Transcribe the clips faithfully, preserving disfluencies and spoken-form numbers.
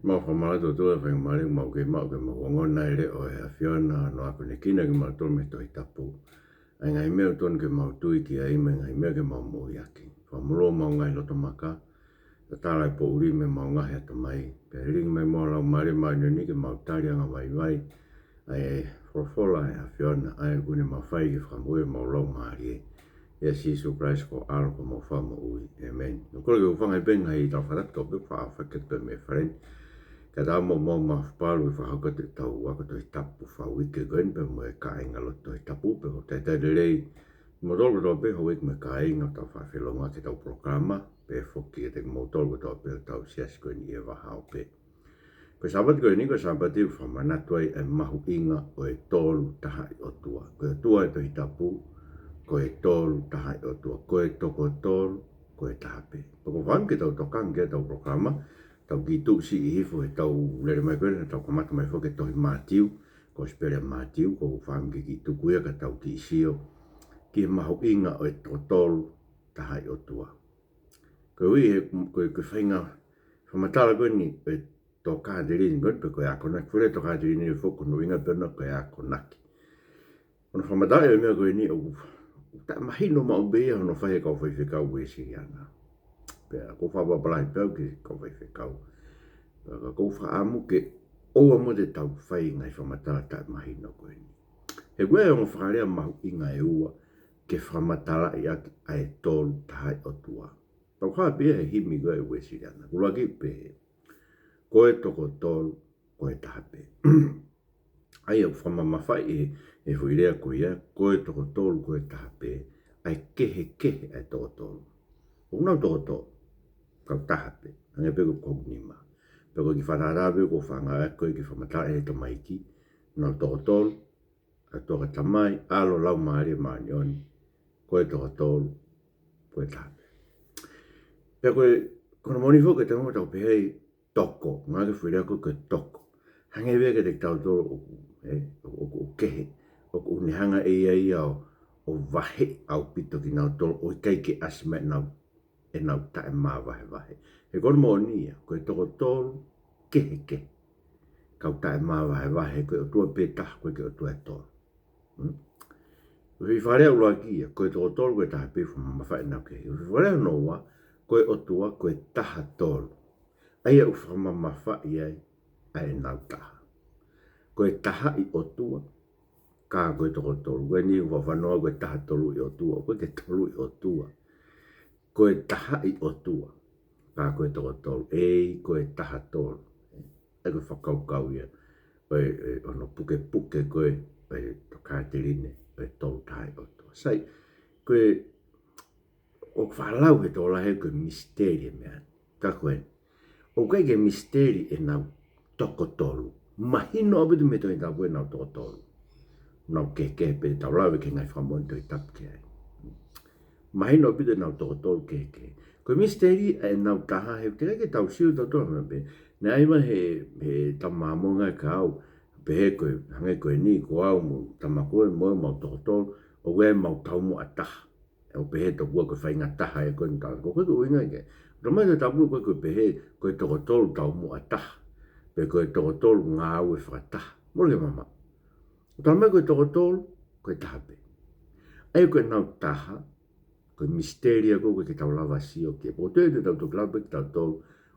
Mau fakamālō atu ʻOtua e faingamālie ʻoku mau kei maʻu ke mau ongona e leʻo ʻo e ʻAfiona ʻo ne akonekina kimautolu mei he Tohi Tapu, ʻa e ngaahi meʻa ʻoku totonu ke mau tui ki ai mo e ngaahi meʻa ke mau moʻui ʻaki. Fakamolū homau ngaahi loto maka, tatala e poʻuli mei homau ngaahi ʻatamai, pea lilingi mai muʻa ho Laumālie Māʻoniʻoni ke mau tali angavaivai ʻa e folofola ʻa e ʻAfiona, ʻa ia ʻoku ne mafai ke fakamoʻui homau laumālie. ʻIa Sīsū Kalaisi ko ho ʻAlo ko homau Fakamoʻui. ʻĒmeni. ʻOku ou kole ke u hūfanga pē he ngaahi tala fakatapu kotoa pē ʻoku faʻa fakakete pē mei he fale ni, kae ʻatā moʻoku mo mau mafapalu ke fakahoko atu ʻetau ako Tohi Tapu fakauike ko eni pea mo e kāinga lotu Tohi Tapu, pea ʻoku ou talitali lelei kimoutolu kotoa pē houʻeiki mo e kāinga ʻoku tau faʻa felōngoaki heʻetau polokalama, pea foki kiate kimoutolu kotoa pē ʻo ʻetau siasi ko eni ʻi he vahaʻa ope. Ko e Sāpate ko eni, ko e Sāpate ʻoku fakamanatu ai e mahuʻinga ʻo e tolu tahaʻi ʻOtua. Ko e ʻOtua ʻo e Tohi Tapu, ko e tolu tahaʻi ʻOtua. Ko e toko tolu, ko e taha pē. Pea ʻoku ou fakaʻamu ke tau tokanga ki heʻetau polokalama, tau kiʻi tuʻu siʻi hifo heʻetau lele mai ko eni, tau kamata mai foki he tohi Mātiu, Kosipeli ʻa Mātiu, ʻoku ou fakaʻamu ke kiʻi tuku ia ka tau kiʻi sio ki he mahuʻinga ʻo e toko tolu tahaʻi ʻOtua. Koeʻuhi he, ko e, ko e faʻahinga fakamatala ko eni ʻo e tokāteline ko eni pe ko e akonaki. Foʻi lea tokāteline foki ko hono ʻuhinga pē ʻona ko e akonaki. Hono fakamatalaʻi ʻo e meʻa ko eni ʻoku, ʻoku taʻemahino maʻu pē ia hono fai ʻe he kau faifekau Uēsiliana. Pea ʻoku ou fakapapālangi pē au ki he kau faifekau. Pea ʻoku ou fakaʻamu ke ʻoua muʻa te tau fai e ngaahi fakamatala taʻemahino ko eni. He ko e ongo fakalea mahuʻinga ʻe ua ke fakamatalaʻi ʻaki ʻa e tolu tahaʻi ʻOtua. Pea ʻoku hā pē ia he himi ko ē ʻa e Uēsiliana. ʻUluaki pehē, ko e toko tolu, ko e taha pē. ʻA ia ʻoku fakamamafaʻi ʻe he, he foʻi lea ko ia, ko e toko tolu, ko e taha pē, ʻa e kehekehe ʻa e toko tolu. ʻOku nau toko tolu, ka ʻoku taha pē, hangē pē ko hoku nima. Pea ko e kiʻi fakatātā pē ʻoku ou fakaʻamu ʻaki ko ē ke fakamatalaʻi ʻe he tamaiki, nau toko tolu, ʻa e ʻOtua ko e Tamai, ʻAlo, Laumālie Māʻoniʻoni, ko e toko tolu, ko e taha pē. Pea ko e, ko hono moʻoni foki ko e taimi ʻoku tau pehē ai toko, ngāueʻaki e foʻi lea ko ē ko e toko. Hangē pē ia kiate kitautolu ʻoku, ē, ʻoku, ʻoku, ʻoku kehe, ʻoku, ʻoku ne hanga ʻe ia ia ʻo, ʻo vaheʻi ʻaupito kinautolu, ʻo ʻikai ke ʻasi mai ʻenau, ʻenau taʻemavahevahe. He ko hono moʻoni ia, ko e toko tolu kehekehe. Ka ʻoku taʻemavahevahe, ko e ʻOtua pē taha, ʻoku ʻikai ke ʻOtua ʻe tolu. Hmm? Ko e foʻi fakalea ʻuluaki ia, ko e toko tolu, ko e taha pē, fakamamafaʻi ʻenau kehekehe. Ko e foʻi fakalea hono ua, ko e ʻOtua, ko e taha tolu. ʻA ia ʻoku fakamamafaʻi ai ʻa ʻenau taha. Ko e tahaʻi ʻOtua, ka ko e toko tolu. Ko eni ʻoku faʻa fanongo ko e taha toluʻi ʻOtua, ʻoku ʻikai ke toluʻi ʻOtua. Ko e tahaʻi ʻOtua, ka ko e toko tolu. ʻEi, ko e taha tolu. ʻA ia ko e fakakaukau ia ʻo e, ʻo e, hono pukepuke ko ē ʻo e tokāteline ʻo e tolu tahaʻi ʻOtua. Sai, ko e, ʻoku faʻa lau he tokolahi ko e misiteli e meʻa. Ka ko ē, ʻoku ʻikai ke misiteli ʻenau toko tolu. Mahino ʻaupito mei he Tohi Tapu ʻenau toko tolu. Nau kehekehe pē, tau lave ki he ngaahi fakamoʻoni Tohi Tapu ki ai. Mahino ʻaupito ʻenau toko tolu kehekehe. Ko e misiteli ʻa ʻenau taha he ʻoku teʻeki ai ke tau sio tautolu ha meʻa pē. Naʻe ʻi ai mai he, he tama Māmonga ʻe kau, pehē ko e, hangē ko eni, ko au mo e tama ko ē mo e mau toko tolu, ʻoku ʻi ai ʻemau taumuʻa taha. ʻOku pehē tokua ko e faʻahinga taha ē ko eni tau. Ko e, ko e ʻuhinga ia. Talamai ʻe he Tohi Tapu ko e, ko e pehē, ko e toko tolu taumuʻa taha. Pe ko e toko tolu ngāue fakataha. Mole ke mamaʻo. Talamai ko e toko tolu, ko e taha pē. ʻA ia ko ʻenau taha, ko e misiteli ia ko ē ʻoku ʻikai ke tau lava sio ki ai. Pea ʻoku ou tui te tau toki lava pē kitautolu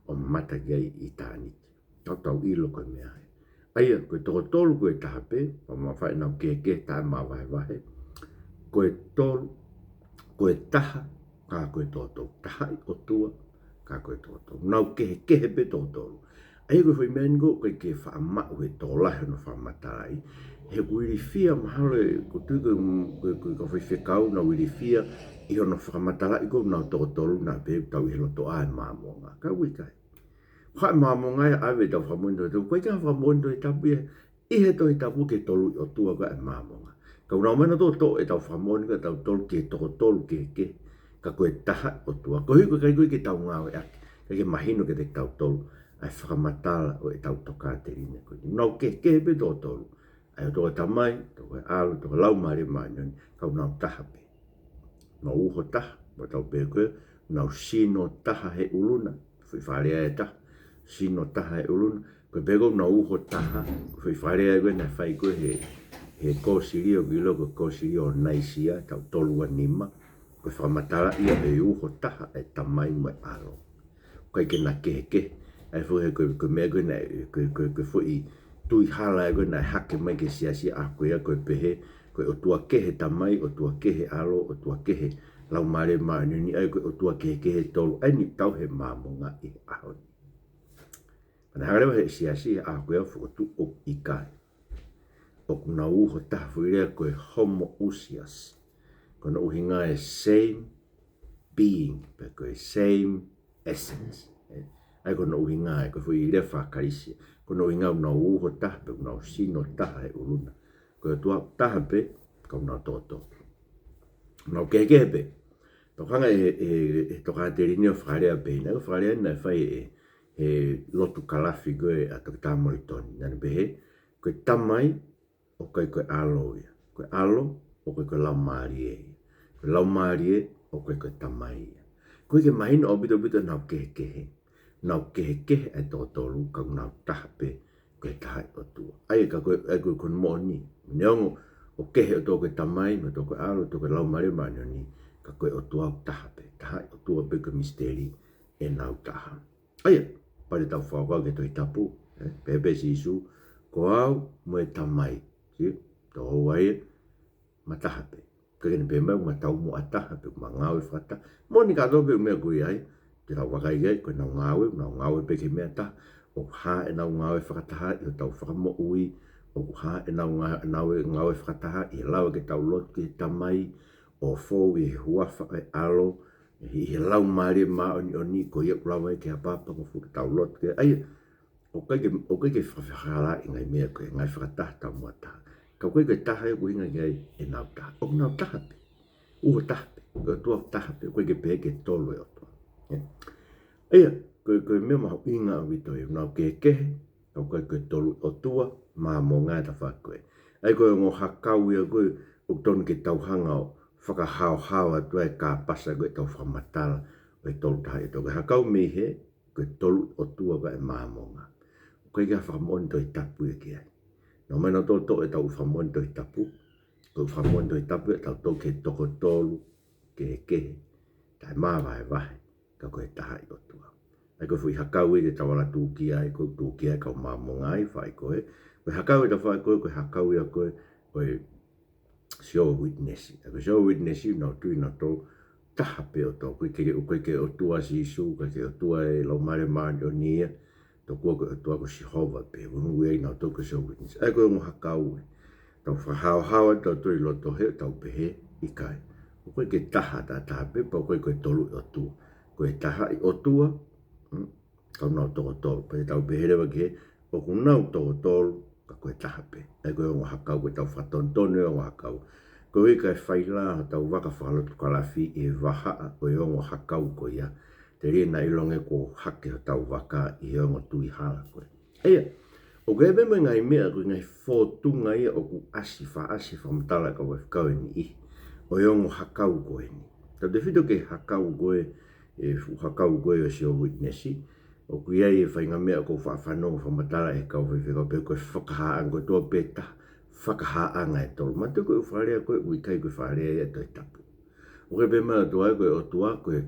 ʻo mamata ki ai ʻi ʻitāniti. Tau, tau ʻilo ko e meʻa ia. ʻA ia, ko e toko tolu, ko e taha pē, fakamamafaʻi ʻenau kehekehe taʻemavahevahe. Ko e tolu, ko e taha, ka ko e toko tolu. Tahaʻi ʻOtua, ka ko e toko tolu. Nau kehekehe pē toko tolu. ʻA ia ko e foʻi meʻa eni ʻoku ʻikai ke faʻa maʻu he tokolahi hono fakamatalaʻi. He ʻoku ilifia mahalo ē, ʻoku ou tui ko e, ko e, ko e kau faifekau naʻa nau ilifia ʻi hono fakamatalaʻi ko ē ʻenau toko tolu naʻa pehē ʻoku tau ʻi he lotoʻā ʻo e Māmonga. Ka ʻoku ʻikai. Ko e Māmonga ia ʻave ʻetau fakamoʻoni Tohi Tapu, ʻoku ʻikai ke fakamoʻoni Tohi Tapu ia ʻi he Tohi Tapu ki he toluʻi ʻOtua ko ē ʻa e Māmonga. Ka ʻoku nau ō mai ʻo toʻo ʻetau fakamoʻoni ko ē ʻatautolu ki he toko tolu kehekehe, ka ko e tahaʻi ʻOtua. Koeʻuhi ko e ʻikai ko ē ke tau ngāueʻaki, ʻikai ke mahino kiate kitautolu ʻa e fakamatala ʻo ʻetau tokāteline ko eni. Nau kehekehe pē toko tolu. ʻA ia ʻOtua ko e Tamai, ʻOtua ko e ʻAlo, ʻOtua ko e Laumālie Māʻoniʻoni, ka ʻoku nau taha pē. Nau uho taha, mo tau pehē ko ē, nau sino taha he ʻulu na, foʻi fakalea ʻe taha. sino taha ʻi ʻolunga. Ko e pehē ʻoku nau uho taha, ko e foʻi fakalea ko ē naʻe fai ko ē he, he kōsilio, ʻoku ʻiloa ko e kōsilio ʻo Naisia, taʻu tolu ua nima, ko e fakamatala ia ʻe uho taha e Tamai mo e ʻAlo. ʻIkai ke na kehekehe. ʻA ia foʻi he ko e, ko e meʻa ko ē naʻe, ko e, ko e, ko e foʻi tui hala ē ko ē naʻe hake mai ki he siasi ʻaho ko ia ko e pehē, ko e ʻOtua kehe Tamai, ʻOtua kehe ʻAlo, ʻOtua kehe Laumālie Māʻoniʻoni, ʻa ia ko e ʻOtua kehekehe ʻe tolu ʻeni ʻoku tauhi ʻe he Māmonga ʻi he ʻaho ni. Pea naʻe hanga leva ʻe he siasi he ʻaho ko ia ʻo fokotuʻu ʻoku ʻikai. ʻOku nau uho taha, foʻi lea ko e homoousios. Ko hono ʻuhinga e same being, pe ko e same essence. ʻE, ʻa ia ko hono ʻuhinga ē, ko e foʻi lea faka-Kalisi. Ko hono ʻuhinga ʻoku nau uho taha, pe ʻoku nau sino taha ʻi ʻolunga. Ko e ʻOtua taha pē, ka ʻoku nau toko tolu. Nau kehekehe pē. Tokanga ʻe, ʻe, ʻe Tokāteline ʻo fakalea pehē ni, ko e fakalea naʻe fai ʻe, he lotu kalafi ko ē ʻa Toketā Molitoni. Naʻá ne pehē, ko e Tamai, ʻoku ʻikai ko e ʻAlo ia. Ko e ʻAlo, ʻoku ʻikai ko e Laumālie ia. Ko e Laumālie, ʻoku ʻikai ko e Tamai ia. ʻOku ʻikai ke mahino ʻaupito ʻaupito ʻenau kehekehe. Nau kehekehe ʻa e toko tolu, ka ʻoku nau taha pē, ko e tahaʻi ʻOtua. ʻA ia ka ko e, ʻa ia ko e, ko hono moʻoni. Neongo ʻoku kehe ʻOtua ko e Tamai, mo ʻOtua ko e ʻAlo, ʻOtua ko e Laumālie Māʻoniʻoni, ka ko e ʻOtua ʻoku taha pē. Tahaʻi ʻOtua pē, ko e misiteli ʻenau taha. ʻA ia, pea tau fakakaukau ki he Tohi Tapu, ē? Pehē pē ʻe Sīsū, ko au mo e Tamai. Sio, tō ai, ma taha pē. ʻIkai ke ne pehē mai, ma taumuʻa taha pē, ma ngāue fakataha. Moʻoni kātoa pē meʻa ko ia ai, te tau vakai ki ai, ko ʻenau ngāue, nau ngāue pē ki he meʻa ʻe taha. ʻOku hā ʻenau ngāue fakataha ʻi hotau fakamoʻui, ʻoku hā ʻenau ngā-, ngāue, ngāue fakataha ʻi he lava ke tau lotu ki he Tamai, ʻo fou ʻi he huafa ʻo e ʻAlo, ʻi he Laumālie Māʻoniʻoni, ko ia ʻoku lava ai ke ʻapaʻapa mo fuʻu tau lotu ki ai. ʻA ia, ʻoku ʻikai ke, ʻoku ʻikai ke fakafehālaaki e ngaahi meʻa ko ē, ngāue fakataha, taumuʻa taha. Ka ʻoku ʻikai ke taha ia ʻoku ʻuhinga ki ai ʻenau taha. ʻOku nau taha pē. Uho taha pē. Ko e ʻOtua taha pē. ʻOku ʻikai ke pehē ke tolu e ʻOtua. ʻE. ʻA ia, ko e, ko e meʻa mahuʻinga ʻaupito ia. Nau kehekehe, ka ʻoku ʻikai ko e tolu ʻOtua, Māmonga e tafaʻaki ko ē. ʻA ia ko e ongo hakau ia ko ē, ʻoku totonu ke tau hanga ʻo fakahaohaoa atu ai e kāpasa ko ē ʻetau fakamatala ʻo e tolu tahaʻi ʻOtua. Ko e hakau mei hē, ko e tolu ʻOtua ko ē ʻa e Māmonga. ʻOku ʻikai ke fakamoʻoni Tohi Tapu ia ki ai. Nau mai nau toʻo ʻetau fakamoʻoni Tohi Tapu, ko e fakamoʻoni Tohi Tapu ia ʻetau toʻo ki he toko tolu, kehekehe, taʻemāvahevahe, ka ko e tahaʻi ʻOtua. ʻA ia ko e foʻi hakau ia te tau ala tūkia ai, ko e tūkia ai e kau Māmonga ʻi he faʻahi ko ē. Ko e hakau ʻe taha ko ē, ko e hakau ia ko ē, ko e Jehovah Witness. ʻA ia ko e Jehovah Witness, nau tui nautolu taha pē ʻOtua. ʻOku ʻikai ke, ʻoku ʻikai ke ʻOtua ʻa Sīsū, ʻikai ke ʻOtua e Laumālie Māʻoniʻoni ia, tokua ko e ʻOtua ko Sihova pē, ʻoku nau ui ai nautolu ko e Jehovah Witness. ʻA ia ko e ongo hakau ē. Tau fakahaohaoa atu ʻi loto he, tau pehē, ʻikai. ʻOku ʻikai ke taha, taha, taha pē, pea ʻoku ʻikai ko e tolu ʻOtua. Ko e tahaʻi ʻOtua, mm, ka ʻoku nau toko tolu. Pea te tau pehē leva ki hē, ʻoku nau toko tolu, ka ko e taha pē. ʻA ia ko e ongo hakau, ko ʻetau fakatonutonu e ongo hakau. Ko e ʻikai faila hotau vaka fakalotu kalafi ʻi he vahaʻa ʻo e ongo hakau ko ia. Telia naʻa ʻiloange kuo hake hotau vaka ʻi he ongo tui hala ko ē. ʻA ia, ʻoku ʻi ai pē mo e ngaahi meʻa ko e ngaahi fōtunga ia ʻoku ʻasi, fakaʻasi fakamatala ʻa e kau faifekau ʻe niʻihi ʻo e ongo hakau ko eni. Tautefito ki he hakau ko ē, e fuʻu hakau ko ē ʻo e Jehovah Witness, ʻoku ʻi ai e faʻahinga meʻa ʻoku ou faʻa fanongo fakamatala ʻe he kau faifekau pē ko e fakahāʻanga, ko e ʻOtua pē taha, fakahāʻanga ʻe tolu. Manatuʻi ko e fakalea ko ē ʻoku ʻikai ko e fakalea ia ʻa e Tohi Tapu. ʻOku ʻikai pehē mai ʻOtua ko e ʻOtua, ko e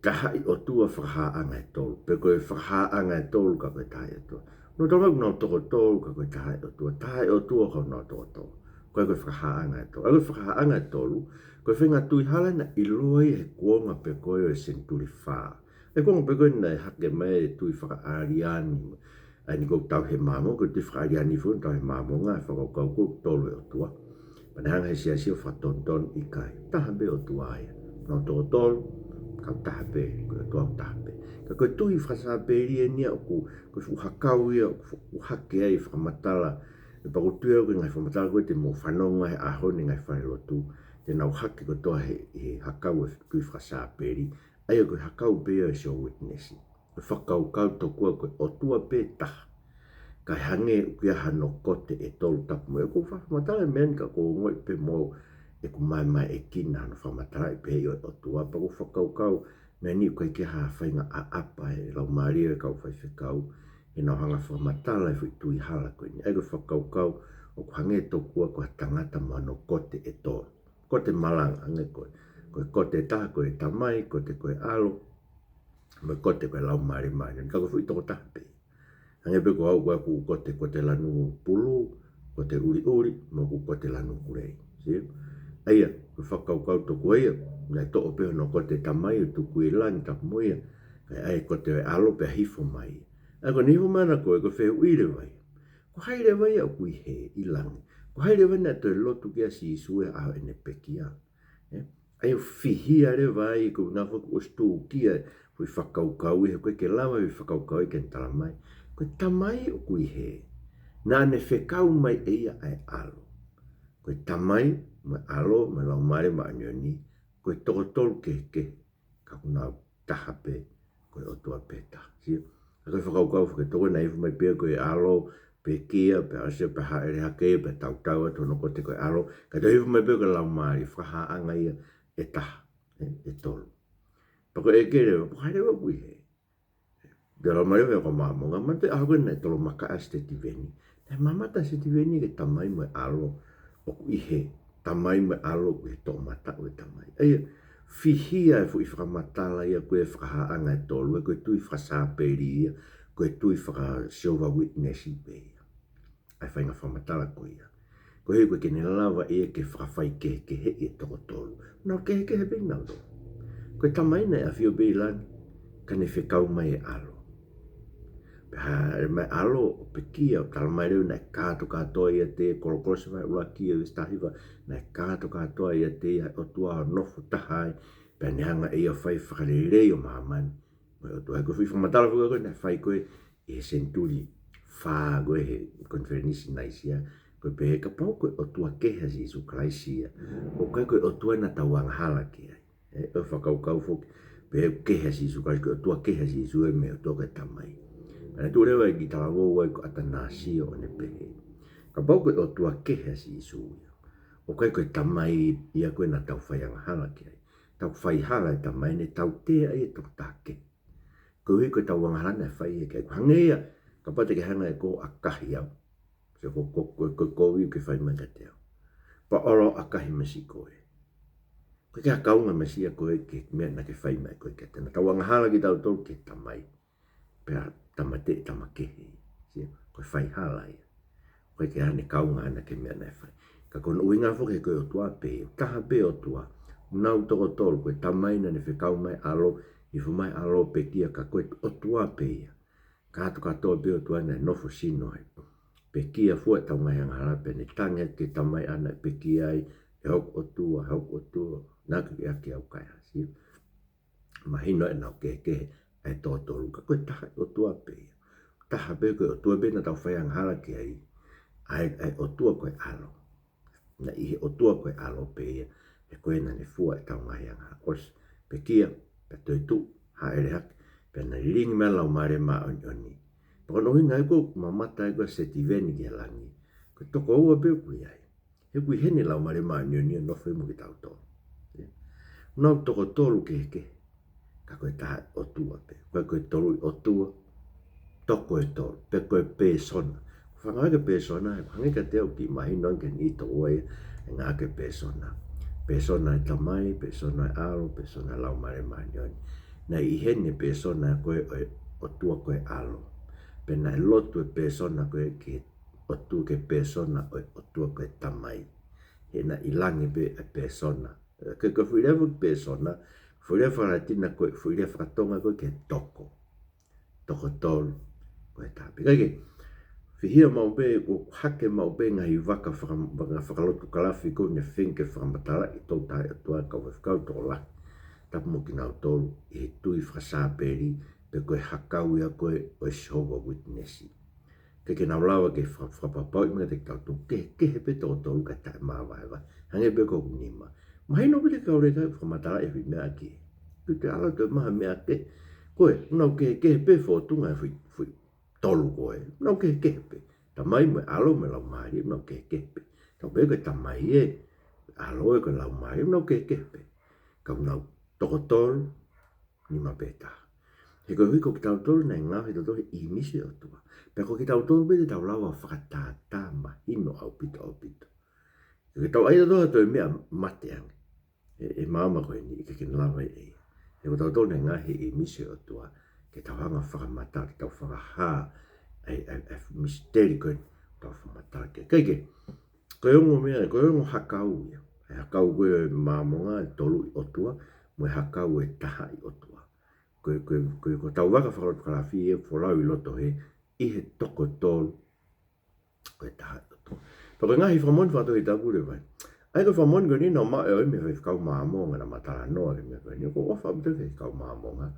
tahaʻi ʻOtua fakahāʻanga ʻe tolu. Pe ko e fakahāʻanga ʻe tolu ka ko e tahaʻi ʻOtua. Nau tala mai ʻoku nau toko tolu ka ko e tahaʻi ʻOtua. Tahaʻi ʻOtua ka ʻoku nau toko tolu. Ko e, ko e fakahāʻanga ʻe tolu. ʻA ia ko e fakahāʻanga ʻe tolu, ko e faʻahinga tui hala naʻe ʻiloa ia he kuonga pē ko ē ʻo e senituli fā. ʻA ia kuonga pē ko ē naʻe hake mai e tui fakaʻaliani. ʻA ia ʻoku tauhi ʻe he Māmonga, ko e tui fakaʻaliani foki ʻoku tauhi ʻe he Māmonga, fakakaukau ko e tolu e ʻOtua. Pea ne hanga ʻe he siasi ʻo fakatonutonu ʻikai. Taha pē ʻOtua ia. Nau toko tolu, ka ʻoku taha pē, ko e ʻOtua ʻoku taha pē. Ka ko e tui fakasāpeli eni ia ʻoku, ko e fuʻu hakau ia, ʻoku hake ai e fakamatala. ʻE pea ʻoku ou tui au ko e ngaahi fakamatala ko ē te mou fanongo ai he ʻaho ni he ngaahi falelotu. Te nau hake kotoa he, he hakau e tui fakasāpeli. ʻA ia ko e hakau pē ia ʻo e Jehovah Witness. Ko e fakakaukau tokua ko e ʻOtua pē taha. Kae hangē ʻoku ʻi ai hano kote ʻe tolu tapu mo ia. ʻOku ou fakamatala e meʻa ni ka ʻoku ou ongoʻi pē mo ʻeku maemaeʻakina hano fakamatalaʻi pehē ʻo e ʻOtua, pea ʻoku ou fakakaukau Meʻa ni ʻoku ʻikai ke ha faʻahinga ʻaʻapa ʻe he laumālie ʻo e kau faifekau, he naʻa nau hanga ʻo fakamatala e foʻi tui hala ko eni. ʻA ia ko e fakakaukau ʻoku hangē tokua ko ha tangata mo hono kote ʻe tolu. Kote malanga, hangē ko e, ko e kote ʻe taha ko e Tamai, kote ko e ʻAlo, mo e kote ko e Laumālie Māʻoniʻoni. Ka ko e foʻi tokotaha pē. Hangē pē ko au, ko ʻeku kote, kote lanu pulū, kote ʻuliʻuli, mo ʻeku kote lanu kulei. Sio? ʻA ia, ko e fakakaukau tokua ia, naʻe toʻo pē hono kote Tamai ʻo tuku ʻi langi, tapu mo ia, kae ʻai e kote ʻo e ʻAlo pea hifo mai. ʻA ia ko ʻene hifo mai ʻana ko ē, ko e fehuʻi leva ia, ko hai leva ia ʻoku ʻi hē ʻi langi? Ko hai leva naʻe toe lotu ki ai ʻa Sīsū he ʻaho ʻene pekia? ʻE, ʻa ia ʻoku fihia leva ai, ko e ʻuhinga foki ʻoku ʻosi tūkia e foʻi fakakaukau ia, he ʻoku ʻikai ke lava e foʻi fakakaukau ia ke ne tala mai. Ko e Tamai ʻoku ʻi hē, naʻa ne fekau mai ʻe ia ʻa e ʻAlo. Ko e Tamai, mo e ʻAlo, mo e Laumālie Māʻoniʻoni, ko e toko tolu kehekehe, ka ʻoku nau taha pē, ko e ʻOtua pē taha. Sio? ʻA ia ko e fakakaukau fakatoko naʻe hifo mai pē ia ko e ʻAlo, pekia, pea ʻosi ia pea hāʻele hake ia, pea tautau atu hono kote ko e ʻAlo, kae toe hifo mai pē ia ko e Laumālie, fakahāʻanga ia ʻe taha, ʻe, ʻe tolu. Pea ko e ʻeke leva, ko hai leva ʻoku ʻi hē? Pea lau mai leva ʻe he kau Māmonga, manatuʻi ʻaho ko ē naʻe tolomakaʻi ʻa Sitiveni. Naʻe mamata ʻa Sitiveni ki he Tamai mo e ʻAlo ʻoku ʻi hē, Tamai mo e ʻAlo ʻoku ʻi he toʻomataʻu ʻo e Tamai. ʻA ia, fihia e foʻi fakamatala ia ko e fakahāʻanga ʻe tolu, ʻa ia ko e tui faka-Sāpeli ia, ko e tui faka-Jehovah Witness pē ia. ʻA e faʻahinga fakamatala ko ia. Koeʻuhi ʻoku ʻikai ke ne lava ia ke fakafaikehekeheʻi e toko tolu. Nau kehekehe pē nautolu. Ko e Tamai naʻe ʻafio pē ʻi langi, ka ne fekau mai e ʻAlo. Pea hāʻele mai e ʻAlo ʻo pekia, ʻo tala mai leva naʻe kātokātoa ʻiate ia, Kolokolosi vahe ʻuluaki veesi taha hiva, naʻe kātokātoa ʻiate ia ʻa e ʻOtua ʻo nofo taha ai, pea ne hanga ʻe ia ʻo fai fakalelei ʻo māmani mo e ʻOtua. Ko e foʻi fakamatala foki ko ē naʻe fai ko ē ʻi he senituli fā ko ē he konifelenisi Naisia, ko e pehē kapau ko e ʻOtua kehe ʻa Sīsū Kalaisi ia, ʻoku ʻikai ko e ʻOtua naʻa tau angahala ki ai. ʻE, ʻo fakakaukau foki, pehē ʻoku kehe ʻa Sīsū Kalaisi, ko e ʻOtua kehe ʻa Sīsū ia mei he ʻOtua ko e Tamai. Pea naʻe tuʻu leva e kiʻi talavou ai ko ʻAtanasio ʻo ne pehē, kapau ko e ʻOtua kehe ʻa Sīsū ia, ʻoku ʻikai ko e Tamai ia ko ē naʻa tau fai angahala ki ai. Tau fai hala e Tamai, ne tautea ai e tokotaha kehe. Koeʻuhi ko ʻetau angahala naʻe fai ia ki ai. Ko e hangē ia, kapau te ke hanga ʻe koe ʻo ʻakahi au. Sio, ko, ko, ko, ko e kovi ʻoku ke fai mai kiate au. Pea ʻalu ʻo ʻakahi masiʻi koe. ʻOku ʻikai ke kaunga masiʻi ia koe ki he meʻa naʻa ke fai mai ko ē kiate au. Naʻa tau angahala kitautolu ki he Tamai. Pea tāmateʻi e tama kehe. Sio, ko e fai hala ia. ʻOku ʻikai ke ʻi ai hano kaunga ʻana ki he meʻa naʻe fai. Ka ko hono ʻuhinga foki he ko e ʻOtua pē, taha pē ʻOtua. Nau toko tolu, ko e Tamai naʻa ne fekau mai e ʻAlo, hifo mai e ʻAlo ʻo pekia, ka ko e ʻOtua pē ia. Kātokātoa pē ʻOtua naʻe nofo sino ai. Pekia, fua ʻetau ngaahi angahala pea ne tangi ki he Tamai ʻana ʻo pekia ai, ʻE hoku ʻOtua, ʻE hoku ʻOtua, naʻa ke ʻiate au kae hā? Sio? Mahino ʻenau kehekehe ʻa e toko tolu, ka ko e taha ʻOtua pē ia. Taha pē, ko e ʻOtua pē naʻa tau fai angahala ki ai. ʻA e, ʻa e ʻOtua ko e ʻAlo. Naʻe ʻi he ʻOtua ko e ʻAlo pē ia, he ko ē naʻa ne fua ʻetau ngaahi angahala. ʻOsi, pekia, pea toetuʻu, hāʻele hake, pea naʻe lilingi mai e Laumālie Māʻoniʻoni. Pea ko hono ʻuhinga ia ʻoku mamata ai ko ē ʻa Sitiveni ki langi, ko e toko ua pē ʻoku ʻi ai. He ʻoku ʻi heni e Laumālie Māʻoniʻoni ʻo nofo mo kitautolu. Nau toko tolu kehekehe, ka ko e taha ʻOtua pē. Ko e, ko e tolu ʻi ʻOtua, toko ʻe tolu, pe ko e pēsona. Ko e fanga ke pēsona, ʻoku hangē kiate au ʻoku kiʻi mahino ange ki he niʻihi ʻoku ʻi ai e ngaahi ke pēsona. Pēsona e Tamai, pēsona e ʻAlo, pēsona e Laumālie Māʻoniʻoni. Naʻe ʻi heni e pēsona ko ē ʻo e ʻOtua ko e ʻAlo. Pea naʻe lotu e pēsona ko ē ki he ʻOtua, ki he pēsona ʻo e ʻOtua ko e Tamai. He naʻe ʻi langi pē e pēsona. Ko e, ko e foʻi lea foki pēsona, foʻi lea faka-Latina ko ē, foʻi lea faka-Tonga ko ē ki he toko. Toko tolu, ko e taha pē. Kae kehe, fihia maʻu pē, ʻo hake maʻu pē ngaahi vaka faka-, vaka fakalotu kalafi ko ē naʻe feinga ke fakamatalaʻi e Tohi Taʻe ʻOtua ʻa e kau faifekau tokolahi. Tapu mo kinautolu ʻi he tui faka-Sāpeli, pe ko e hakau ia ko ē ʻo e Jehovah Witness. ʻIkai ke nau lava ke fa-, fakapapauʻi mai kiate kitautolu, kehekehe pē toko tolu kae taʻe māvahevahe. Hangē pē ko hoku nima. Mahino pē te kau leka fakamatalaʻi e foʻi meʻa kehe. Kuo te ala toe maha meʻa kehe. Ko ē, nau kehekehe pē fōtunga e foʻi, foʻi tolu ko ē. Nau kehekehe pē. Tamai mo e ʻAlo mo e Laumālie, nau kehekehe pē. Tau pehē ko e Tamai ē, ʻAlo ē, ko e Laumālie, nau kehekehe pē. Ka nau toko tolu, nima pē taha. He koeʻuhi ko kitautolu naʻe ngaohi kitautolu he ʻīmisi ʻo e ʻOtua. Pea ko kitautolu pē te tau lava ʻo fakatātā mahino ʻaupito ʻaupito. Ke tau ʻai ʻo toe meʻa mate ange ʻe, ʻe māmani ko eni, ʻikai ke ne lava ʻe ia. He ko kitautolu naʻe ngaohi he ʻīmisi ʻo e ʻOtua, ke tau hanga ʻo fakamatala, ke tau fakahā ʻa e, ʻa e, ʻa e misiteli ko eni, tau fakamatala ki ai. Kae kehe, ko e ongo meʻa, ko e ongo hakau ia. ʻA e hakau ko ē ʻo e Māmonga, ʻa e toluʻi ʻotua, mo e hakau ʻo e tahaʻi ʻotua. Ko e, ko e, ko e, ko hotau vaka fakalotu kalafi ʻe folau ʻi loto hē, ʻi he toko tolu ko e tahaʻi ʻotua. Pea ko e ngaahi fakamoʻoni fakatohitapu leva ia. ʻA ia ko e fakamoʻoni ko eni naʻe maʻu ʻe ia mei he faifekau Māmonga naʻa ma talanoa ki he meʻa ko eni. ʻOku ou ʻofa ʻaupito ki he faifekau Māmonga.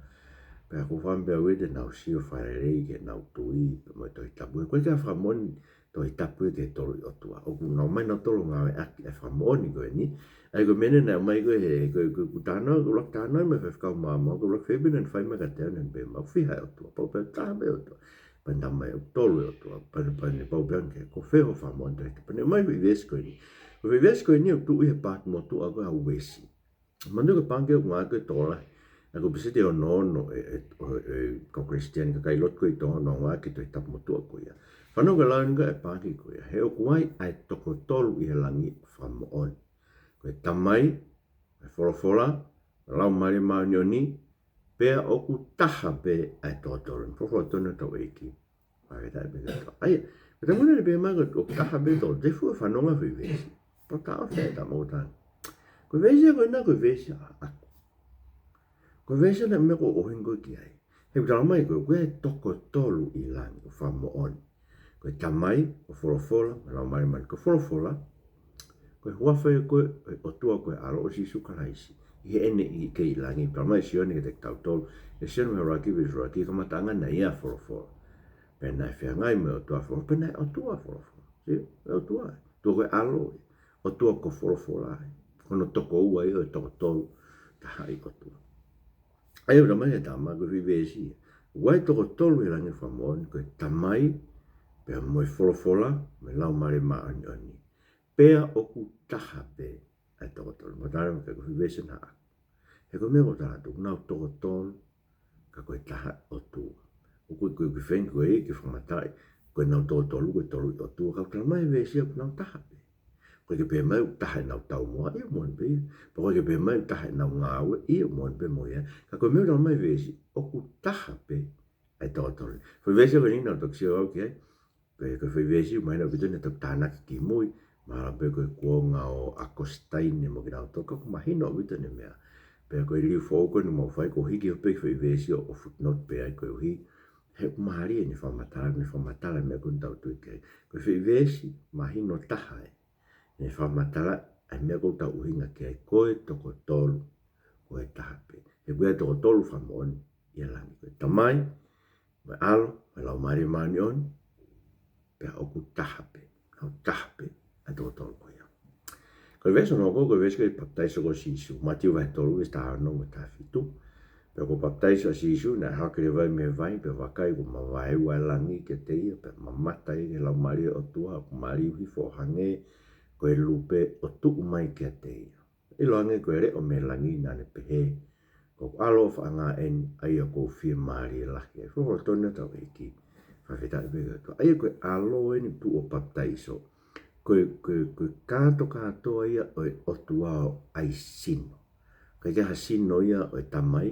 Pea ʻoku ou fakaʻamu pē au ia te nau sio fakalelei ki heʻenau tui, pea mo e Tohi Tapu. He ʻoku ʻikai ke fakamoʻoni Tohi Tapu ia ki he toluʻi ʻotua. ʻOku nau ō mai nautolu ʻo ngāueʻaki e fakamoʻoni ko eni. ʻA ia ko e meʻa naʻe ʻomai ko ē he, ko e, ko e, ko e talanoa, ko e ʻuluaki talanoa mei he faifekau Māmonga, ko e ʻuluaki fepina naʻe fai mai kiate au naʻe pehē mai ʻoku fiha e ʻotua, pau pē ʻe taha pē ʻotua. Pea naʻe ʻomai ʻoku tolu e ʻotua, pea, pea naʻe pau pē ange, ko fē hoʻo fakamoʻoni Tohi Tapu? Pea naʻe ʻomai e foʻi veesi ko eni. Ko e foʻi veesi ko eni ʻoku tuʻu ʻi he paati motuʻa ko ē ʻa Uesi. Manatuʻi ko e pangikē ʻoku ngāueʻaki ʻe Tokolahi, ʻa ia ko e peseti ʻe ono ono ʻo e, ʻo e, ʻo e kau Kalisitiane, kakai lotu ko ē ʻi Tonga ʻoku ngāueʻaki e Tohi Tapu motuʻa ko ia. Fanongo ki he lau eni ʻa e pangikē ko ia. He ʻoku ai ʻa e toko tolu ʻi he langi ʻoku fakamoʻoni. Ko e Tamai, ko e Folofola, ko e Laumālie Māʻoniʻoni, pea ʻoku taha pē ʻa e toko tolu. Folofola tonu ʻa hotau ʻEiki. Fakafetaʻi pē ki he ʻOtua. ʻA ia, ko e taimi naʻe pehē mai ko e ʻoku taha pē toko tolu, te u fanongo ki he foʻi veesi. Pea taʻofi ʻa e tama ʻo tala, ko e veesi ko ena ko e veesi ʻaʻaku. Ko e veesi naʻe meʻa ko ē ʻoku ou ʻuhinga ki ai. He ʻoku talamai ko ē, ko e toko tolu ʻi langi ʻoku fakamoʻoni. Ko e Tamai, ko e Folofola, mo e Laumālie Māʻoniʻoni. Ko e Folofola, ko e huafa ia ko ē ʻo e ʻOtua ko e ʻAlo, ʻo Sīsū Kalaisi. ʻI heʻene ʻi, kei ʻi langi, talamai ʻe Sione kiate kitautolu, ʻi he Sione vahe ʻuluaki, veesi ʻuluaki, kamataʻanga naʻe ʻi ai e Folofola. Pea naʻe feangai mo e ʻOtua, Folofola, pea naʻe ʻOtua, Folofola. See? ʻOtua. ʻOtua ko e ʻAlo, ʻOtua ko e Folofola. Ko hono tokoua ia ʻo e toko tolu, tahaʻi ʻotua. ʻA ia ʻoku talamai ʻe he tama ko e foʻi veesi. ʻOku ai e toko tolu ʻi langi ʻoku fakamoʻoni, ko e Tamai, pea mo e Folofola, mo e Laumālie Māʻoniʻoni. Pea ʻoku taha pē ʻa e toko tolu. Mo tala mai ko e foʻi veesi naʻa. He ko e meʻa ʻoku ou tala atu, nau toko tolu, ka ko e taha ʻOtua. ʻOku ʻikai ke feinga ko ē ke fakamatalaʻi ko ʻenau toko tolu ko e toluʻi ʻotua, ka ʻoku talamai ʻe he veesi ʻoku nau taha pē. ʻOku ʻikai ke pehē mai ʻoku taha ʻenau taumuʻa, ʻio moʻoni pē ia. Pea ʻoku ʻikai ke pehē mai ʻoku taha ʻenau ngāue, ʻio moʻoni pē mo ia. Ka ko e meʻa ʻoku talamai ʻe he veesi, ʻoku taha pē ʻa e toko tolu. Foʻi veesi ko eni naʻa ku toki sio au ki ai. Ko e, ko e foʻi veesi, mahino ʻaupito naʻe toki tānaki kimui, mahalo pē ko e kuonga ʻo ʻAkositaine mo kinautolu, ka ʻoku mahino ʻaupito ʻene meʻa. Pea ko e liliu foʻou ko eni ʻoku mau fai, ʻoku ou hiki hifo pē ki he foʻi veesi ʻo, ʻo footnote pē ai koeʻuhi he ʻoku mālie ʻene fakamatala, ʻene fakamatala e meʻa ko eni ʻoku tau tui ki ai. Ko e foʻi veesi, mahino taha ē, ʻene fakamatala ʻa e meʻa ʻoku tau ʻuhinga ki ai, ko e toko tolu, ko e taha pē. He ko e toko tolu ʻoku fakamoʻoni ʻi langi, ko e Tamai, mo e ʻAlo, mo e Laumālie Māʻoniʻoni, pea ʻoku taha pē, ʻoku taha pē ʻa e toko tolu ko ia. Ko e veesi hono hoko, ko e veesi ko e papitaiso ko ē ʻo Sīsū, Mātiu vahe tolu, veesi taha ono mo e taha fitu. Pea kuo papitaiso ʻa Sīsū, naʻe hake leva ia mei he vai, pea vakai, kuo mavaeua e langi kiate ia, pea mamata ia ki he Laumālie ʻo e ʻOtua, ʻoku maliu hifo ʻo hangē ko e lupe ʻo tuʻu mai kiate ia. ʻIlo ange ko e leʻo mei langi naʻa ne pehē, ko hoku ʻAlo ʻofaʻanga eni, ʻa ia ʻoku ou fiemālie lahi ai. Folofola tonu ʻa hotau ʻEiki. Fakafetaʻi pē ki he ʻOtua. ʻA ia ko e ʻAlo eni ʻoku tuʻu ʻo papitaiso. Ko e, ko e, ko e kātokātoa ia ʻo e ʻOtua ʻo ʻai sino. ʻIkai ke ʻi ai ha sino ia ʻo e Tamai,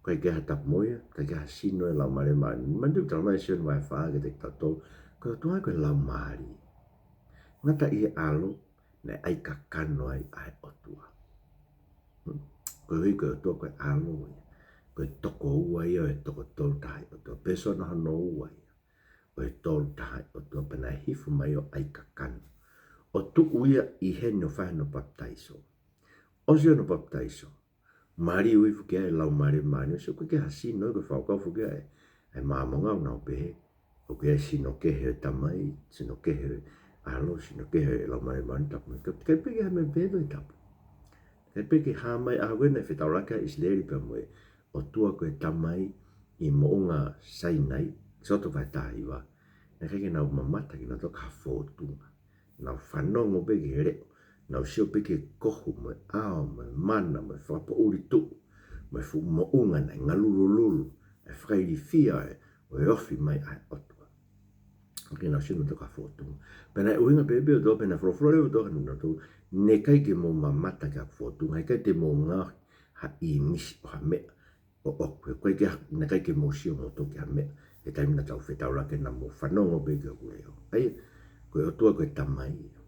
ʻikai ke ʻi ai ha Tapu mo Ia, ʻikai ke ʻi ai ha sino ʻo e Laumālie Māʻoniʻoni. Manatuʻi talamai ʻe Sione vahe fā kiate kitautolu, ko e ʻOtua ko e Laumālie. Ngata ʻi he ʻAlo, naʻe ʻai kakano ai ʻa e ʻOtua. Hmm? Koeʻuhi ko e ʻOtua ko e ʻAlo ia. Ko e tokoua ia ʻo e toko tolu tahaʻi ʻotua. Pēsona hono ua ia ʻo e tolu tahaʻi ʻotua, pea naʻe hifo mai ʻo ʻai kakano. ʻO tuʻu ia ʻi heʻene fai hono papitaiso. ʻOsi hono papitaiso, maliu hifo ki ai e Laumālie Māʻoniʻoni, ʻosi ʻoku ʻikai ke ʻi ai ha sino ia, ko e fakakaukau foki ia ʻa e, ʻa e Māmonga ʻoku nau pehē ʻoku ʻi ai e sino kehe ʻo e Tamai, sino kehe ʻo e ʻAlo, sino kehe ʻo e Laumālie Māʻoniʻoni, Tapu mo e Tohi Tapu. ʻIkai pē ke hā mai pē Tohi Tapu. ʻIkai pē ke hā mai ʻa e ʻaho ko ē naʻe fetaulaki ai ʻa ʻIsileli pea mo e ʻOtua ko e Tamai ʻi Moʻunga Sainai, ʻEkisoto vahe taha hiva. Naʻe ʻikai ke nau mamata kinautolu ki ha fōtunga. Nau fanongo pē ki he leʻo. Nau sio pē ki he kohu mo e ʻao mo e mana mo e fakapoʻuli tuʻu. mo e fuʻu moʻunga naʻe ngalulululu, ʻa e fakailifia ʻo e, ʻo e ofi mai ʻa e ʻOtua. Ke nau sino toka fotu. Pea naʻe ʻuhinga pē pē ʻo tō pē naʻe folofola leva ʻo tō ka nuna tō, naʻe ʻikai ke mou mamata ki haʻaku fotu, naʻe ʻikai te mou ngaohi ha ʻīmisi ʻo ha meʻa ʻoʻoku, he ʻoku ʻikai ke ha-, naʻe ʻikai ke mou sio moutolu ki ha meʻa he taimi naʻa tau fetaulaki naʻa mou fanongo pē ki hoku leʻo. ʻA ia, ko e ʻOtua ko e Tamai ia.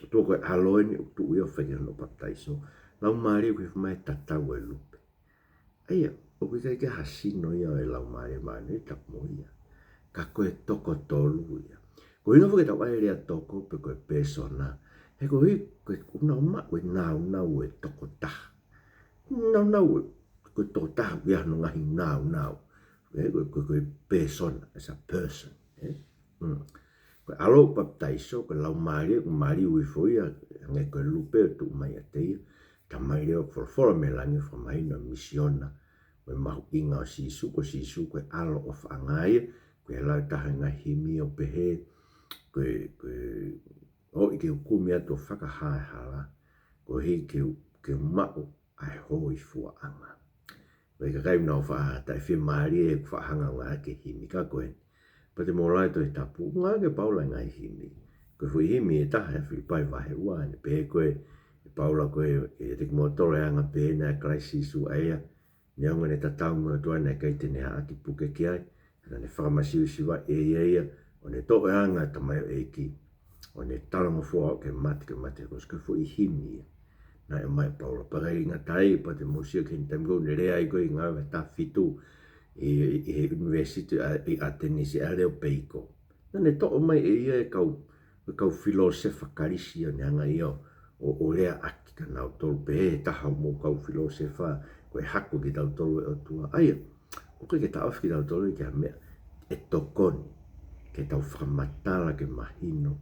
ʻOtua ko e ʻAlo eni ʻoku tuʻu ia ʻo fai ki ai hono papitaiso. Laumālie ʻoku hifo mai he tatau ʻo e lupe. ʻA ia, ʻoku ʻikai ke ha sino ia ʻo e Laumālie Māʻoniʻoni, tapu mo ia. Ka ko e toko tolu ia. Ko e ʻuhinga foki ʻetau ʻai e lea toko pe ko e pēsona, he koeʻuhi ko e ʻuhinga ʻoku maʻu e nāunau ʻo e tokotaha. Nāunau ʻo e, ko e tokotaha ʻoku ʻi ai hono ngaahi nāunau. Ē, ko e, ko e, ko e pēsona, as a person, ē? Mm. Ko e ʻAlo ʻoku papitaiso, ko e Laumālie ʻoku maliu hifo ia, hangē ko e lupe ʻoku tuʻu mai ʻiate ia. Tamai leva ʻoku folofola mei langi ʻo fakamahino e misiona mo e mahuʻinga ʻo Sīsū, ko Sīsū ko e ʻAlo ʻofaʻanga ia, ko e lau ʻe taha e ngaahi himi ʻo pehē, ko e, ko e ʻoku ʻikai ke u kumi atu ʻo fakahā e hala, koeʻuhi ke u, ke u maʻu ʻa e hōifuaʻanga. Ko e kakai ʻoku nau faʻa taʻefiemālie ʻeku faʻa hanga ʻo ngāueʻaki e himi ka ko eni. Pea te mou lau e Tohi Tapu, ngāueʻaki ʻe Paula e ngaahi himi. Ko e foʻi himi ʻe taha ʻi he Filipai vahe ua, naʻe pehē ko ē ʻe Paula ko ē, ʻiate kimoutolu e anga pehē ni ʻa Kalaisi Sīsū ʻa ia, neongo ʻene tatau mo e ʻOtua naʻe ʻikai te ne haʻaki puke ki ai, ka naʻa ne fakamasiva ʻe ia ia, ʻo ne toʻo e anga ʻo e tamaioʻeiki, ʻo ne talangofua ʻo aʻu ki he mate, ki he mate ko e ko e foʻi himi ia naʻe ʻomai ʻe Paula. Pea ʻikai ngata ai, pea te mou sio ki he taimi ko ē naʻe lea ai ko ē ʻi he Ngāue vahe taha fitu ʻi, ʻi he ʻunivēsiti ʻa, ʻi ʻAtenisi, ʻa e leo peiko. Naʻa ne toʻo mai ʻe ia e kau, e kau filōsefa Kalisi ʻo ne hanga ia ʻo, ʻo leaʻaki kia nautolu, pehē ʻe he taha ʻo homou kau filōsefa, ko e hako kitautolu ʻe he ʻOtua. ʻA ia, ʻoku ʻikai ke taʻofi kitautolu ia ki ha meʻa, ʻe tokoni ke tau fakamatala ke mahino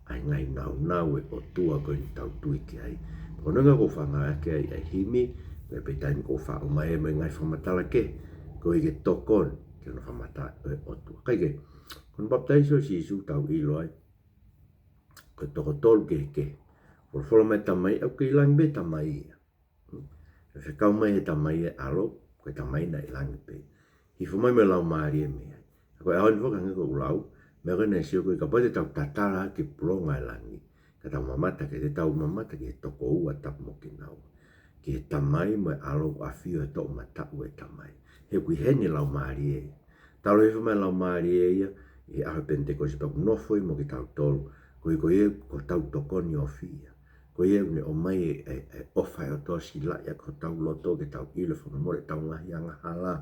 ʻa e ngaahi nāunau ʻo e ʻOtua ko eni ʻoku tau tui ki ai. Ko hono ʻuhinga ʻoku ou faʻa ngāueʻaki ai ʻa e himi, ko e pē taimi ʻoku ou faʻa ʻomai ai mo e ngaahi fakamatala kehe, koeʻuhi ke tokoni ki hono fakamatala ʻo e ʻOtua. Kae kehe, ko hono papitaiso ʻo Sīsū ʻoku tau ʻilo ai, ko e toko tolu kehekehe. Folofola mai e Tamai, ʻoku kei langi pē Tamai ia. Fekau mai he Tamai e ʻAlo, ko e Tamai naʻe ʻi langi pē. Hifo mai mo e Laumālie mei ai. Ka ko e ʻaho ni foki hangē ko ʻeku lau, meʻa ko ē naʻe sio ko ē kapau te tau tatala ki he pulonga ʻo e langi, ka tau mamata ki ai, te tau mamata ki he toko ua, tapu mo kinaua. Ki he Tamai mo e ʻAlo ʻoku ʻafio he toʻomataʻu ʻo e Tamai. He ʻoku ʻi heni e Laumālie. Talu e hifo mai e Laumālie ia ʻi he ʻaho Penitekosi pea ʻoku nofo ia mo kitautolu. Koeʻuhi ko ia ko hotau tokoni ofi ia. Ko ia ʻoku ne ʻomai e, e, e ʻofa ʻa e ʻOtua ʻo silaʻi ʻaki hotau loto ke tau ʻilo e fakamolemole ʻetau ngaahi angahala.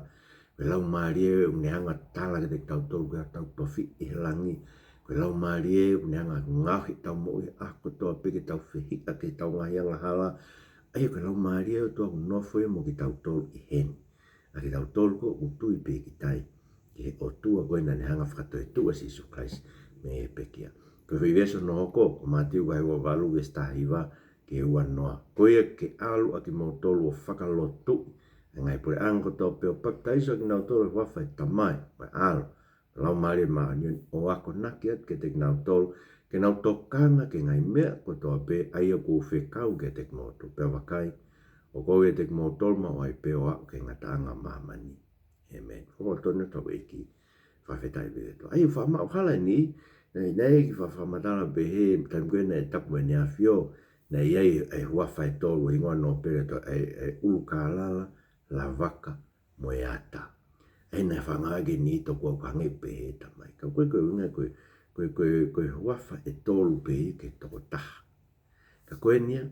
Ko e Laumālie ʻoku ne hanga ʻo tala kiate kitautolu ko hotau tofiʻa ʻi he langi. Ko e Laumālie ʻoku ne hanga ʻo ngaohi ʻetau moʻui he ʻaho kotoa pē ke tau fehiʻa ki heʻetau ngaahi angahala. ʻA ia ko e Laumālie ʻo e ʻOtua ʻoku nofo ia mo kitautolu ʻi heni. ʻA kitautolu ko ē ʻoku tui pē ki ai, ki he ʻOtua ko ē naʻa ne hanga ʻo fakatoetuʻu ʻa Sīsū Kalaisi mei he pekia. Ko e foʻi veesi hono hoko, ko Mātiu vahe ua valu veesi taha hiva ki he ua noa. Ko ia ke ʻalu ʻa kimoutolu ʻo fakalotuʻi ʻa e ngaahi puleʻanga kotoa pē ʻo papitaiso ʻa kinautolu ʻi he huafa ʻo e Tamai, mo e ʻAlo, Laumālie Māʻoniʻoni, ʻo akonaki atu kiate kinautolu ke nau tokanga ki he ngaahi meʻa kotoa pē ʻa ia kuo u fekau kiate kimoutolu. Pea vakai, ʻoku ou ʻiate kimoutolu maʻu ai pē ʻo aʻu ki he ngataʻanga ʻo māmani. ʻĒmeni. Fakatonu atu ʻEiki, fakafetaʻi pē atu. ʻA ia, faʻa maʻu hala ni, naʻe, naʻe ʻi ai e kiʻi fakamatala pehē, taimi ko ē naʻe tapu mo ʻEne ʻAfio, naʻe ʻi ai e huafa ʻe tolu, hingoa nōpele ʻe tolu, ʻa e, ʻa e ʻUlukālala, Lavaka, mo e Ata. ʻA ia naʻe faʻa ngāueʻaki eni toko ua ʻo hangē pē he Tamai. Ka ko e, ko e ʻuhinga ko e, ko e, ko e, ko e huafa ʻe tolu pē ia ki he tokotaha. Ka ko eni ia,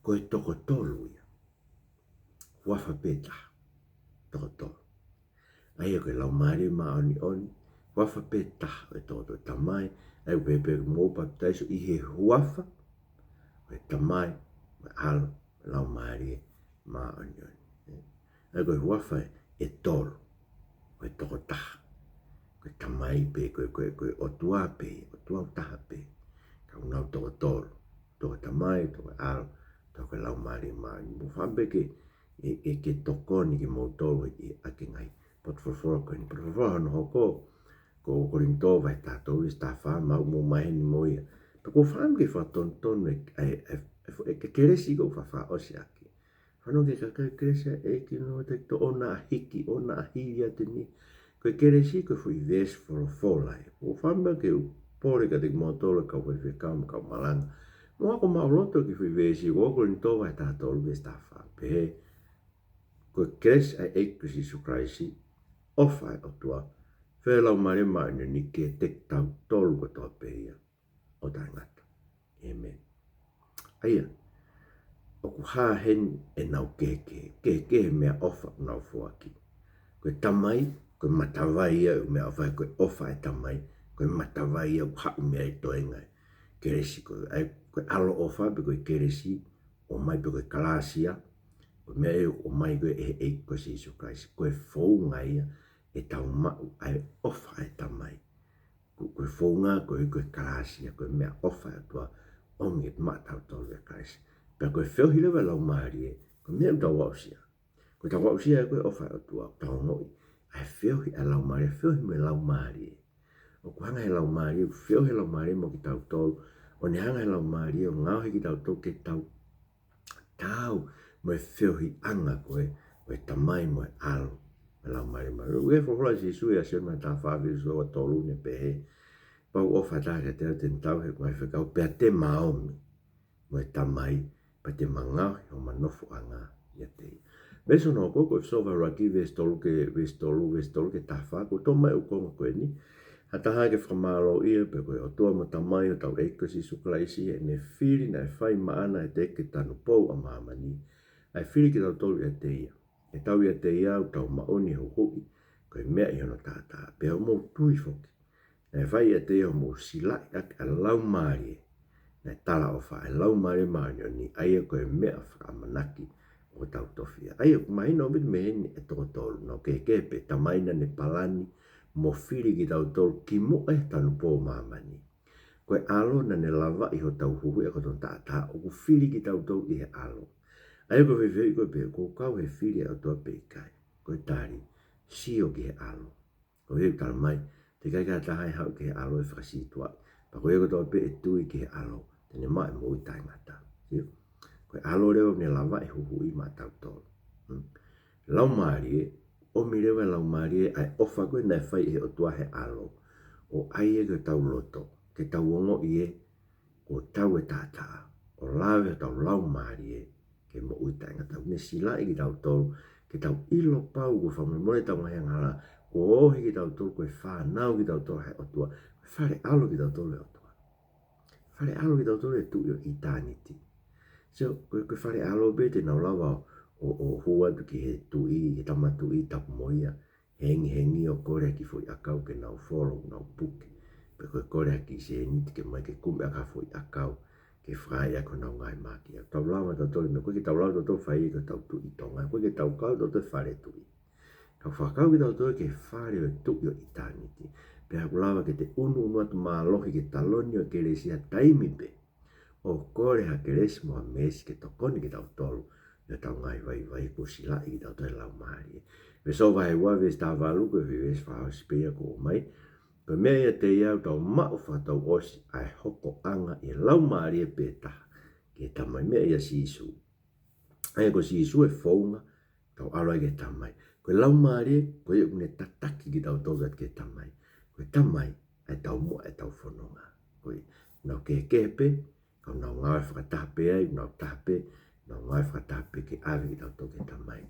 ko e toko tolu ia. Huafa pē taha. Toko tolu. ʻA ia ko e Laumālie Māʻoniʻoni, huafa pē taha ʻo e toko tolu. Tamai, ʻa ia ʻoku pehē pē ʻoku mou papitaiso ʻi he huafa ʻo e Tamai, mo e ʻAlo, Laumālie Māʻoniʻoni. ʻA ia ko e huafa ʻe tolu ʻo e tokotaha. Ko e Tamai pē, ko e, ko e, ko e ʻOtua pē, ʻOtua ʻoku taha pē. Ka ʻoku nau toko tolu. Toko Tamai, toko ʻAlo, toko Laumālie Māʻoniʻoni. Mou fakaʻamu pē ke, ʻe, ʻe ke tokoni kimoutolu ʻi, ʻi he ʻaki e ngaahi potu folofola ko eni. Potu folofola hono hoko, ko Kolinitō vahe taha tolu veesi taha fā, maʻu mo maheni mo ia. Pea ʻoku ou fakaʻamu ke fakatonutonu e, e, e, e, e kelesi ko ē ʻoku faʻa fakaʻosi ʻaki. Fanongo ki he kakai, kelesi ʻa e ʻEiki, ʻoua te ke toʻo ʻo na hiki, ʻoua ʻa hili atu ni. Ko e kelesi ko e foʻi veesi folofola ia. ʻOku ou fakaʻamu ke u pole kiate kimoutolu kau faifekau mo e kau malanga, mo ako maʻuloto e kiʻi foʻi veesi, ua Kolinitō vahe taha tolu veesi taha fā. Pehē, ko e kelesi ʻa e ʻEiki ko Sīsū Kalaisi, ʻofa ʻa e ʻOtua, feohi ʻa e Laumālie Māʻoniʻoni kiate kitautolu kotoa pē ia ʻo taʻengata. ʻĒmeni. ʻA ia, ʻoku hā heni ʻenau kehekehe, kehekehe he meʻaʻofa ʻoku nau foaki. Ko e Tamai, ko e matavai ia ʻo e meʻaʻofa, ko e ʻofa ʻa e Tamai, ko e matavai ia ʻoku haʻu mei ai e toenga ʻo e kelesi, ko e, ʻa e, ko e ʻaloʻofa pe ko e kelesi, ʻomai pe ko e kalāsia, ko e meʻa ia ʻoku ʻomai ko ē ʻe he ʻEiki ko Sīsū Kalaisi, ko e founga ia ʻetau maʻu ʻa e ʻofa ʻa e Tamai. Ko, ko e founga ko ē ko e kalāsia, ko e meʻaʻofa ʻa e ʻOtua ʻomi kiate kitautolu ʻia Kalaisi. Pea ko e feohi leva ʻa e Laumālie, ko e meʻa ʻoku tau aʻusia. Ko ʻetau aʻusia ko ē ʻofa ʻa e ʻOtua, tau ongoʻi ʻa e feohi ʻa e Laumālie, feohi mo e Laumālie. ʻOku hanga ʻe he Laumālie, ʻoku feohi ʻa e Laumālie mo kitautolu, ʻo ne hanga ʻe he Laumālie ʻo ngaohi kitautolu ke tau taau mo e feohiʻanga ko ē ʻo e Tamai mo e ʻAlo mo e Laumālie Māʻoniʻoni. ʻOku ʻi ai e folofola ʻa Sīsū ʻia Sione vahe taha fā veesi ua tolu, ne pehē, pau ʻofa ʻa e taha kiate au te ne tauhi ʻeku ngaahi fekau, pea te ma omi mo e Tamai, pea te ma ngaohi homa nofoʻanga ʻiate ia. Veesi hono hoko, ko ʻEfesō vahe ʻuluaki veesi tolu ki he, veesi tolu, veesi tolu ki he taha fā, ʻoku tō mai ʻa e konga ko eni. Ha taha ke fakamālōʻia, pea ko e ʻOtua mo e Tamai ʻo hotau ʻEiki ko Sīsū Kalaisi, ʻene fili naʻe fai maʻana ʻi heʻene tanupou ʻa māmani, ʻa e fili kitautolu ʻiate ia. ʻE tau ʻiate ia ʻoku tau maʻu ʻa e huhuʻi, ko e meʻa ʻi hono taʻataʻa. Pea ʻoku mou tui foki, naʻe fai ʻiate ia hoʻomou silaʻi ʻaki ʻa e Laumālie naʻe talaʻofa, ʻa e Laumālie Māʻoniʻoni, ʻa ia ko e meʻa fakaʻamanaki ʻo hotau tofiʻa. ʻA ia ʻoku mahino ʻaupito mei heni ʻa e toko tolu, nau kehekehe pē. Tamai naʻa ne palani mo fili kitautolu kimuʻa he tanupou ʻa māmani. Ko e ʻAlo naʻa ne lavaʻi hotau huhuʻi ʻaki hono taʻataʻa, ʻoku fili kitautolu ʻi he ʻAlo. ʻA ia ko e fehuʻi ko ē pē, ʻoku ou kau he fili ʻa e ʻOtua pe ʻikai? Ko e tali, sio ki he ʻAlo. Ko ia ʻoku talamai, teʻeki ai ke ʻi ai ha taha ʻe haʻu ki he ʻAlo ʻe fakasītuʻaʻi. Pea ko ia kotoa pē ʻe tui ki he ʻAlo, te ne maʻu ʻa e moʻui taʻengata. Sio? Ko e ʻAlo leva ʻoku ne lavaʻi e huhuʻi maʻatautolu. Hmm? Laumālie, ʻomi leva ʻe he Laumālie ʻa e ʻofa ko ē naʻe fai ʻe he ʻOtua he ʻAlo, ʻo ʻai ia ki hotau loto, ke tau ongoʻi ē kuo tau ʻi he taʻataʻa, ʻo lave hotau laumālie ki he moʻui taʻengata. ʻOku ne silaʻi kitautolu ke tau ʻilo pau kuo fakamolemole ʻetau ngaahi angahala, kuo ohi kitautolu, ko e fānau kitautolu ʻa e ʻOtua, ko e fale ʻalo kitautolu ʻo e ʻOtua. Fale ʻalo kitautolu ʻe tuʻu ʻi ʻitāniti. So, ko e, ko e fale ʻalo pē te nau lava ʻo, ʻo, ʻo hū atu ki he tuʻi, he tama tuʻi, tapu mo ia, hengihengi ʻo kole ha kiʻi foʻi ʻakau ke nau folo, nau puke. Pe ko e kole ha kiʻi sēniti ke mai ke kumi ʻaki ha foʻi ʻakau ke fai ʻaki honau ngaahi mahaki. ʻOku tau lava tautolu, meʻa ko ē ke tau lava tautolu fai ʻaki hotau tuʻi Tonga, ko ē ke tau kau tautolu he fale tuʻi. Ka fakakau kitautolu ki he fale ʻo e tuʻi ʻo ʻitāniti. Pea ʻoku lava ke te ʻunuʻunu atu mālohi ki he taloni ʻo e kelesi ha taimi pē, ʻo kole ha kelesi mo ha meesi ke tokoni kitautolu ʻi hotau ngaahi vaivai, kuo silaʻi kitautolu ʻe he Laumālie. ʻEfesō vahe ua veesi taha valu, ko e veesi fakaʻosi pē ia ʻoku ʻomai. Ko e meʻa ʻiate ia ʻoku tau maʻu fakatouʻosi ʻa e hokoʻanga ʻi he Laumālie pē taha ki he Tamai, meʻa ʻia Sīsū. ʻA ia ko Sīsū e founga tau ʻalu ai ki he Tamai. Ko e Laumālie, ko ia ʻoku ne tataki kitautolu atu ki he Tamai. Ko e Tamai ʻa e taumuʻa ʻetau fononga. Ko ia, nau kehekehe pē, ka nau ngāue fakataha pē ai, nau taha pē, nau ngāue fakataha pē ke ʻave kitautolu ki he Tamai.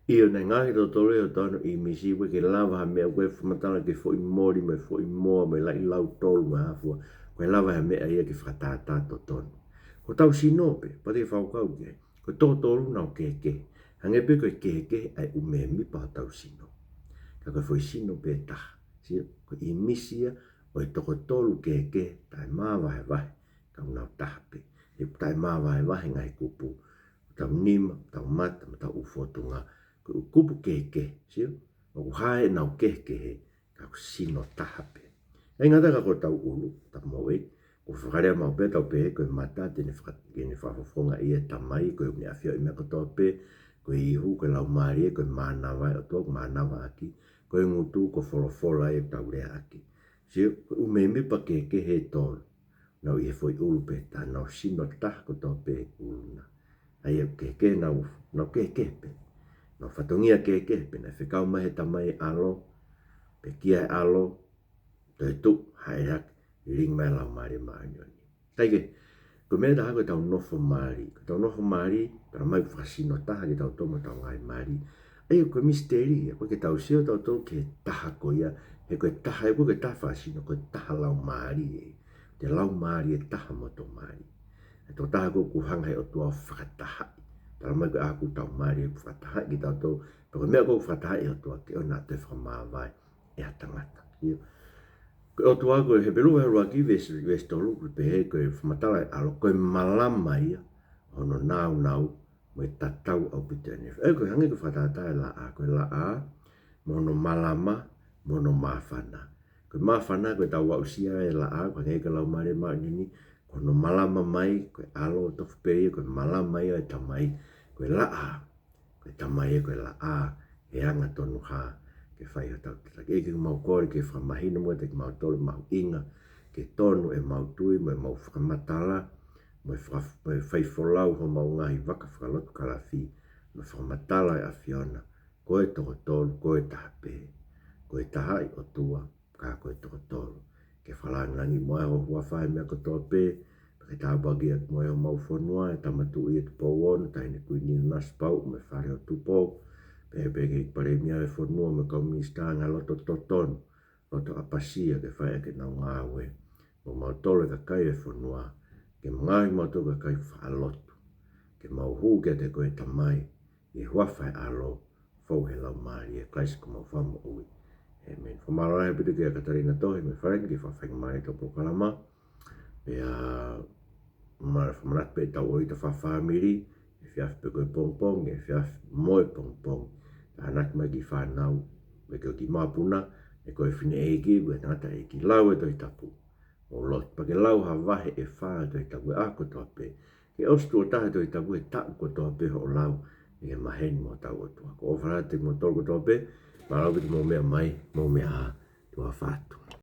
ʻIo, naʻe ngāue kitautolu ʻi hotau ʻimisi, ʻoku ʻikai ke lava ha meʻa, ʻoku ʻikai fakamatala ki he foʻi moli, mo e foʻi moa, mo e laʻi lau tolu, mo e hā fua. ʻOku ʻikai lava ha meʻa ia ke fakatātā totonu. Ko hotau sino pē, pau ke fakakaukau ki ai. Ko e toko tolu nau kehekehe. Hangē pē ko e kehekehe ʻa e ʻū mēmipa hotau sino. Ka ko e foʻi sino pē taha. Sio, ko e ʻimisi ia ʻo e toko tolu kehekehe, taʻemavahevahe, ka ʻoku nau taha pē. He ʻoku taʻemavahevahe e ngaahi kupu. Hotau nima, hotau mata, mo hotau ʻū fōtunga. Ko e ʻū kupu kehekehe. Sio, ʻoku hā ʻenau kehekehe, ka ko e sino taha pē. ʻIkai ngata ai ka ko hotau ʻulu, tapu mo e, ʻoku fakalea maʻu pē ʻetau pehē, ko e mata te ne faka-, te ne fakafofongaʻi e Tamai, ko ʻene ʻafioʻi meʻa kotoa pē, ko e ihu, ko e Laumālie, ko e mānava ʻo e ʻOtua, ko e mānava ʻaki, ko e ngutu, ko e folofola ʻoku tau lea ʻaki. Sio, ko e ʻū mēmipa kehekehe ʻe tolu, nau ʻi he foʻi ʻulu pē taha, nau sino taha kotoa pē ʻulu na. ʻA ia ʻoku kehekehe, nau, nau kehekehe pē. Nau fatongia kehekehe pē, naʻe fekau mai he Tamai e ʻAlo, pekia e ʻAlo, toe tuʻu hake ʻi he lilingi mai e Laumālie Māʻoniʻoni. Kae kehe, ko e meʻa ʻe taha ko ʻetau nofo mali. Ko ʻetau nofo mali, talamai ʻoku fakasino taha kitautolu mo hotau ngaahi mali. ʻA ia ko e misiteli, ʻoku ʻikai ke tau sio tautolu ki he taha ko ia, he ko e taha, ʻoku ʻikai ko e taha fakasino, ko e taha laumālie. Ko e laumālie ʻe taha mo hoto mali. ʻA e tokotaha ko ē ʻoku hanga he ʻOtua ʻo fakatahaʻi. Talamai ko e ʻaho ʻoku tau mali ʻoku fakatahaʻi kitautolu, pea ko e meʻa ʻoku fakatahaʻi ʻe he ʻOtua ke ʻoua naʻa toe fakamāvae ʻe ha tangata. ʻIo. Ko e ʻOtua, ko e Hepelū vahe ʻuluaki veesi, veesi tolu, ʻoku pehē ko e fakamatala e ʻAlo, ko e malama ia ʻo hono nāunau mo e tatau ʻaupito ʻene. ʻA ia ko e hangē ko e fakatātā e laʻā, ko e laʻā mo hono malama, mo hono māfana. Ko e māfana, ko ʻetau aʻusia e laʻā, ko e hangē ko e Laumālie Māʻoniʻoni, ko hono malama mai, ko e ʻAlo tofu pē ia, ko e malama ia ʻo e Tamai, ko e laʻā. Ko e Tamai ē, ko e laʻā, ʻe angatonu hā ke fai hotau tataki. ʻEiki, ʻoku mau kole ke fakamahino muʻa kiate kimautolu e mahuʻinga ke tonu ʻemau tui mo ʻemau fakamatala, mo e faka-, mo e fai folau homau ngaahi vaka fakalotu kalafi, mo e fakamatala e ʻAfiona, ko e toko tolu, ko e taha pē, ko e taha ʻi ʻOtua, ka ko e toko tolu. Ke fakalāngilangiʻi muʻa ʻe ho huafa e meʻa kotoa pē, pea ke tāpuakiʻi atu muʻa ʻe homau fonua, e Tama Tuʻi, e Tupou Ono, Taʻahine Kuini Nanasipauʻu, mo e Fale ʻo Tupou, pea pehē ki he Palēmia, e fonua mo e kau minisitā, ngaahi loto totonu, loto ʻapasia ke fai ʻaki ʻenau ngāue. Mo mautolu e kakai e fonua, ke ngaohi mautolu kakai faʻa lotu, ke mau hū kiate koe Tamai, ʻi he huafa e ʻAlo, fou he Laumālie, Kalaisi ko homau Fakamoʻui. ʻĒmeni. Fakamālō lahi ʻaupito kia Katalina Tohi mo e Faleni ki he fakafaingamālie ʻetau polokalama. Pea mau fakamanatu pē ʻetau ʻōlita fakafāmili, efiafi pē ko e pongipongi, efiafi mo e pongipongi. Tānaki mai ki he fānau, pea ko e kiʻi mapuna, ʻe ko e fineʻeiki, ko e tangataʻeiki, lau e Tohi Tapu. Mou lotu, pea ke lau ha vahe ʻe fā ʻo e Tohi Tapu he ʻaho kotoa pē. Ke ʻosi tuʻo taha e Tohi Tapu he taʻu kotoa pē hoʻo lau, ʻi he maheni mo hotau ʻOtua. Ko e ʻofa lahi atu kiate kimoutolu kotoa pē, mālō ʻaupito hoʻomou meʻa mai, mou meʻa ā, tuʻa ʻofa atu.